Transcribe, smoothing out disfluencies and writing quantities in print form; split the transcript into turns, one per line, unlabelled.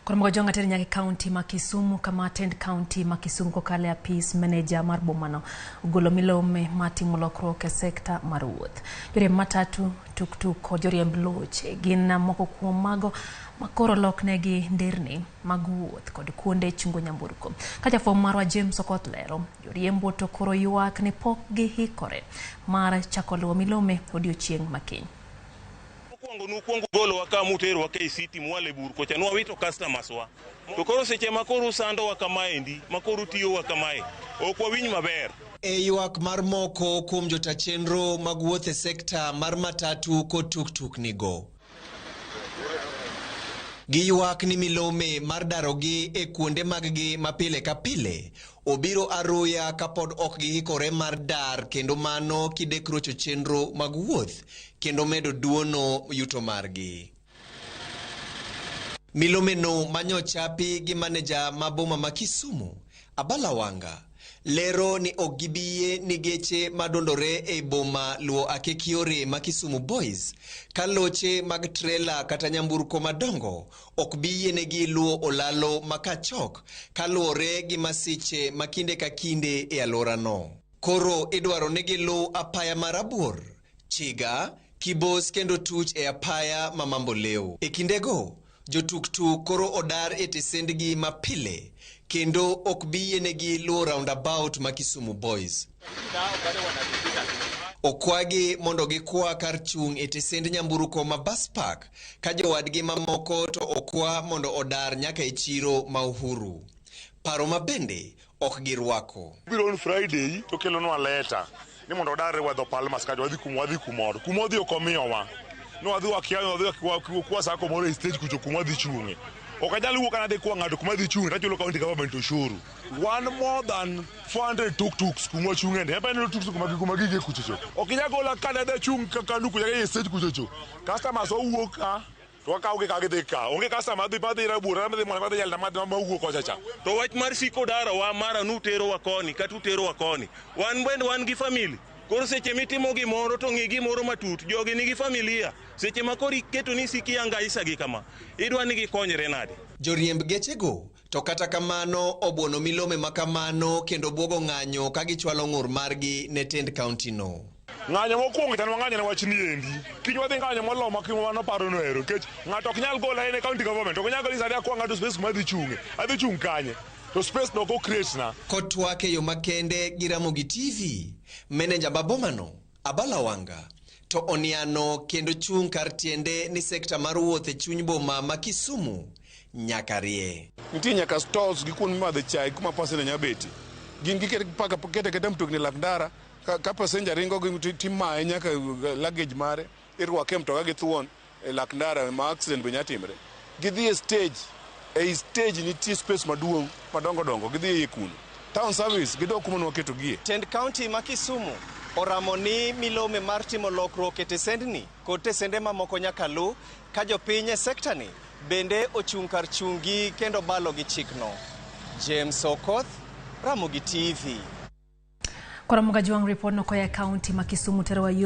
Koro mogo jonga tere nyaka e kaunti ma Kisumu kama tend kaunti ma Kisumu kokalo e apis meneja mar bomano ogolo milome mar timo lokruok e sekta mar wuoth. Joriemb matatu, tuktuk kod joriemb loche gin moko kuom mago ma koro loknegi nderni mag wuoth kod kuonde chungo nyamburko. Ka jafwambo marwa James Okoth lero, joriembo to koro ywak ni pok gihikore mar chako luwo milome odiochieng' ma kiny.
Mokwongo nukwongo golowa ka muterowa KCT mwale bur kocha nwawito customers wa. To koro seche ma koro usandowa kamaendi, ma koro utiyowa kamae, ok wawinj maber.
E ywak mar moko kuom jota chenro mag wuoth e sekta mar matatu kod tuktuk nigo. Giywak ni milome mar darogi e kuonde maggi ma pile ka pile obiro aruya kapod ok gihikore mar dar kendo mano kidek rocho chenro mag wuoth kendo medo duono yuto margi. Milomeno manyochapi gi maneja ma boma ma Kisumu, Abala Wanga, lero ni ok gibi yie ni geche madondore ei boma luwo akek yore ma Kisumu Boys ka loche mag trela kata nyamburko madongo ok bi yienegi luwo olalo ma Kachok kaluwore gi masiche ma kinde ka kinde e alworano. Koro idwaro ni giluw apaya mar Rabuor, Chiga, Kibos kendo tuch e apaya ma Mamboleo. E kindego, jotuktuk koro odar e tesendgi ma pile kendo ok bi yienegi luwo roundabout ma Kisumu Boys. Okwagi mondo gikwa kar chung' e tesend nyamburko ma bus park ka jowadgi mamoko to okwa mondo odar nyaka e chiro ma Uhuru. Paro ma bende ok girwako.
Biro on Friday to kelonwa leta ni mondo wadar wadho Palmas kacha wadhi kum wadhi kumoro. Kuma wadhi ok omiyowa. No wadhi wakia wadhi kwa sako moro e stage kucho kuma wadhi chung'e. Ok anyal wuok an adhi kwa ng'ato kuma adhi chung'e tachulo county government ushuru. Wan more than 400 tuk-tuks kuma wachung'e ni. Eba ineno tuk-tuk kuma kuma gige kuchocho. Ok inyal gola ka nadhi achung' kandu kucha e stage kuchocho. Customers owuok ka to wakawogi ka gidhi ka. Onge customer madhi madhi Rabuor, madhi Mwana, madhi Nyalenda, madhi mawuok kocha cha.
To wach mar siko darowa mara nuterowa koni kata uterowa koni. Wan bende wan gi family. Koro seche mitimo gimoro to ng'i gimoro matut. Jogi nigi familia. Seche ma koro iketo ni siki angaisa gi kama, idwa ni gikonyre nade?
Joriemb gechego to kata kamano obuono milome ma kamano kendo buogo ng'anyo ka gichwalo ng'ur margi ne tend kaunti no.
Ng'anyo mokwongo chan wang'anyo ne wach ni endi. Kiny wadhi ng'anyo molo ma mano paro no ero. Nikech ng'ato ok nyal gola en e county government. Ok nyal gola ni sani akwa ng'ato space kuma adhi chung'e. Adhi chung' kanye? To space no ok o create na.
Kotwak e yo makende gi Ramogi TV, meneja ma bomano, Abala Wanga, to oniano kendo chung' kar tiende ni sekta mar wuoth e chuny boma ma Kisumu nyaka rie.
Nitie nyaka stalls gi kuonde mimadhe chai kuma passenger nyalo betie. Gin giketo kete aketa mtokni e lak ndara ka passenger ringo gi timaye nyaka luggage mare irwake e mtoka gi thuon e lak ndara ma accident be nyalo timre. Gidhi e stage, ei stage nitie space maduong' madongo dongo gidhi e iye kuno. Town service gidok kuma ne waketogie.
Tend kaunti ma Kisumu oramo ni milome mar timo lokruok e tesendni kod tesende mamoko nyaka luw ka jopiny e sekta ni bende ochung' kar chung'gi kendo balo gi chikno. James Okoth, Ramogi TV.
Koro Moga Jwang' report no koya e kaunti ma Kisumu terowa yo.